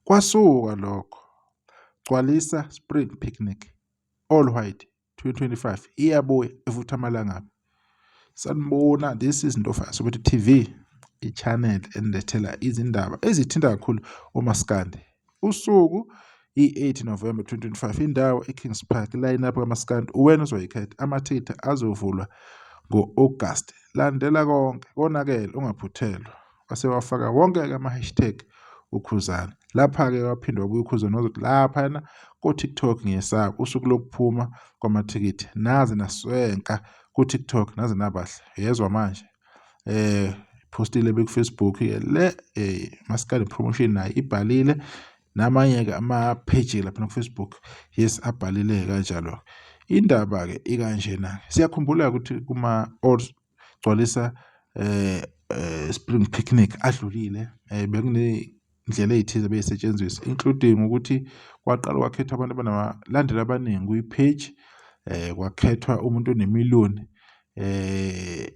Kwasuka lokho. Gcwalisa Spring Picnic All White 2025 iyabuya evutha amalangabi. Sanibona, this is Ntofa Soweto TV, i-channel enilethela izindaba ezithinta kakhulu umaskandi. Usuku i-8 November 2025, indawo eKings Park, line up kamaskandi uwena ozoyikhetha. Amathikithi azovulwa ngo-August. Landela konke, konakele ungaphuthelwa. Wase wafaka wonke-ke ama-hashtag uKhuzani. Lapha-ke waphinde wabuya uKhuzani wazothi laphayana ko-TikTok ngiyesaba usuku lokuphuma kwamathikithi naze naswenka ku-TikTok naze nabahle yezwa manje postile beku-Facebook ke le Maskandi Promotion nayo ibhalile namanye-ke ama-page lapha ku-Facebook yes abhalile kanjalo. Indaba-ke ikanjena siyakhumbula ukuthi kuma all gcwalisa spring picnic adlulile bekuney'ndlela ey'thize ebey'setshenziswa including ukuthi kwaqala kwakhethwa abantu abanabalandeli abaningi kwi-page kwakhethwa umuntu onemiliyoni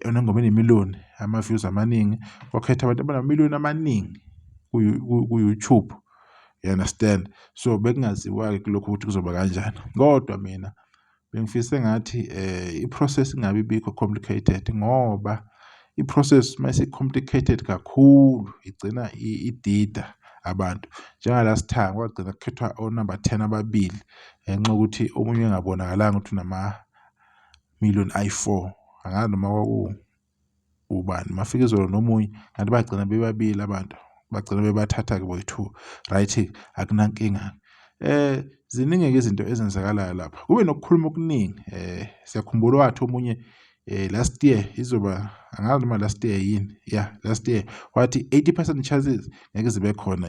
onengoma enemiliyoni ama-views amaningi, kwakhethwa abantu abanamiliyoni amaningi ku-YouTube, you understand. So bekungaziwa-ke kulokhu ukuthi kuzoba kanjani kodwa mina bengifisa engathi i-process ingabi bikho complicated ngoba i-process mase-complicated kakhulu igcina idida abantu. Njenga-last time kwagcina kukhethwa o-number 10 ababili ngenxa yokuthi omunye engabonakalanga ukuthi unama-million ayi-4, angazi noma kwaku ubani Mafikizolo nomunye kanti bagcina bebabili abantu bagcina bebathatha-ke boyi-two. Right-ke akunankinga. Ziningi-ke izinto ezenzakalayo lapha kube nokukhuluma okuningi siyakhumbula wathi omunye last year izoba angazi noma last year yini yeah last year wathi 80% chances ngeke zibe khona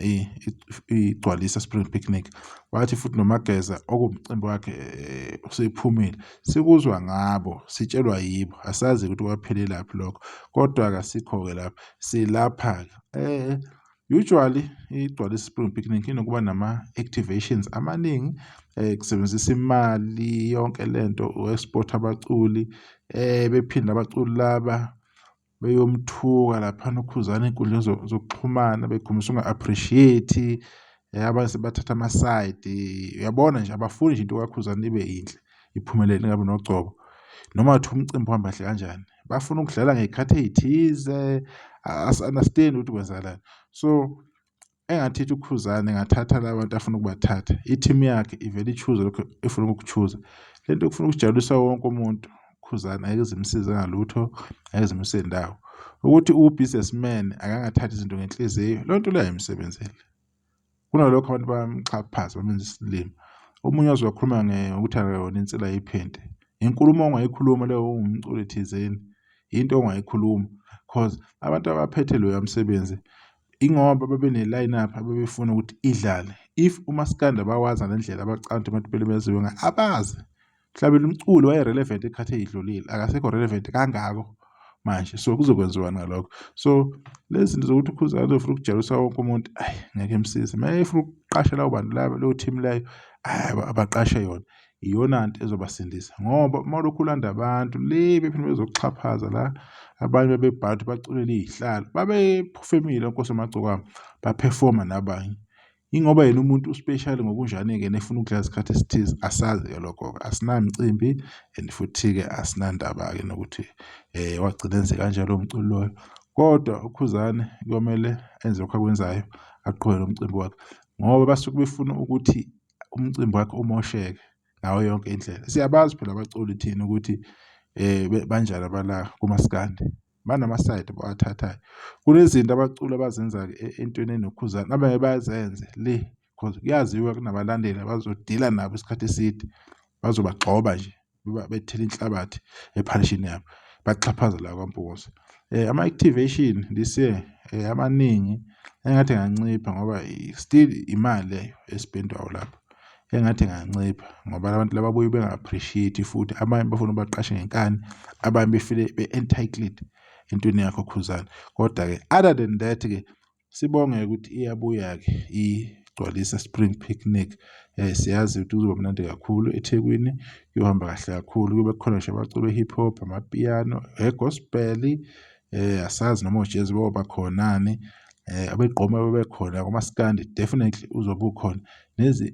igcwalisa spring picnic. Wathi futhi noMageza okuwumcimbi wakhe usephumile sikuzwa ngabo sitshelwa yibo asazi ukuthi kwaphelelaphi lokho kodwa-ke asikho-ke lapha silapha-ke. Usually igcwalisa spring picnic inokuba nama-activations amaningi kusebenzisa imali yonke lento u-export abaculi bephinde abaculi laba beyomthuka laphana uKhuzani ey'nkundleni zokuxhumana bekhombisa ukunga-appreciate abanye sebathatha ama-side uyabona nje abafuni nje into kaKhuzani ibe yinhle iphumelele ingabi nogcobo noma kuthiwa umcimbi uhamba kahle kanjani bafuna ukudlala ngey'khathi ey'thize asi-understand ukuthi kwenzakalani. So engathi uKhuzani engathatha la bantu afuna ukubathatha i-team yakhe ivele i-choose lokho efuna ukuku-choose-a. Le nto yokufuna ukujabulisa wonke umuntu uKhuzani angeke ize imsize ngalutho angeke ize imuse ndawo. Ukuthi uwu-businessman akangathathi izinto ngenhliziyo leyo nto leyo ayimsebenzeli. Kunalokho abantu bayamxhaphaza bamenza isilima. Omunye waze wakhuluma ngokuthi akayona insila yephenti. Inkulumo ongayikhuluma leyo uwumculi thizeni into ongayikhuluma cause abantu abaphethe loya msebenzi ingoba babe ne-line up ababefuna ukuthi idlale. If umaskandi abawazi ngale ndlela abacabanga ukuthi abantu kumele beziwe ngayo abazi. Mhlawumbe umculo waye-relevant ekhathi ey'dlulile akasekho relevant kangako manje so kuzokwenziwani ngalokho. So lezi zinto zokuthi uKhuzani uzofuna ukujabulisa wonke umuntu ayi ngeke imsize. Uma efuna ukuqasha labo bantu laba leyo team leyo hhayi abaqashe yona iyona nto ezobasindisa ngoba uma ulokhu ulanda abantu le bephinde bezokuxhaphaza la abanye bebebhala ukuthi baculele iy'hlalo babe-perform-ile Nkosi yamagcokama ba-perform-a nabanye. Ingoba yena umuntu u-special ngokunjani-ke yena efuna ukudlala isikhathi esithize asazi-ke lokho-ke asinamcimbi and futhi-ke asinandaba-ke nokuthi wagcina enze kanjalo lowo mculo loyo. Kodwa uKhuzani kuyomele enze lokhu akwenzayo aqhubeke nomcimbi wakhe ngoba basuke befuna ukuthi umcimbi wakhe umosheke ngayo yonke indlela. Siyabazi phela abaculi thina ukuthi banjani abala kumaskandi banama-side abawathathayo. Kunezinto abaculi abazenza-ke entweni enoKhuzani abanye bazenze le cause kuyaziwa kunabalandeli abazodila nabo isikhathi eside bazobagxoba nje bethela inhlabathi ephalishini yabo baxhaphaze la kwaMpungose. Ama-activation this year amaningi engathi engancipha ngoba still imali leyo espendwayo lapho engathi engancipha ngoba abantu laba babuye benga-appreciate futhi abanye bafuna ubaqashe ngenkani abanye befile be-entitled entweni yakho Khuzani. Kodwa-ke other than that-ke sibonge ukuthi iyabuya-ke igcwalisa spring picnic. Siyazi ukuthi kuzoba mnandi kakhulu eThekwini kuyohamba kahle kakhulu kube khona ngisho abaculi be-hip hop, amapiano, e-gospel asazi noma o-jazz bayoba khonani. Abegqom bebekhona, umaskandi definitely uzobe ukhona,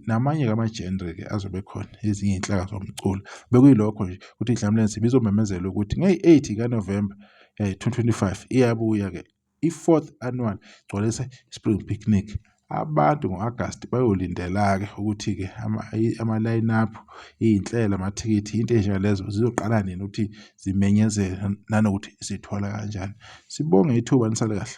namanye-ke ama-genre-ke azobe ekhona, ezinye iy'nhlaka zomculo. Bekuyilokho nje ukuthi Indlamlenze ibizomemezela ukuthi ngeyi-8 kaNovemba 2025 iyabuya-ke i-fourth annual Gcwalisa Spring Picnic. Abantu ngo-Agasti bayolindela-ke ukuthi-ke ama-line-up, iy'nhlelo, amathikithi, into ey'njengalezo zizoqala nini ukuthi zimenyezelwe nanokuthi sithola kanjani. Sibonge ithuba, nisale kahle.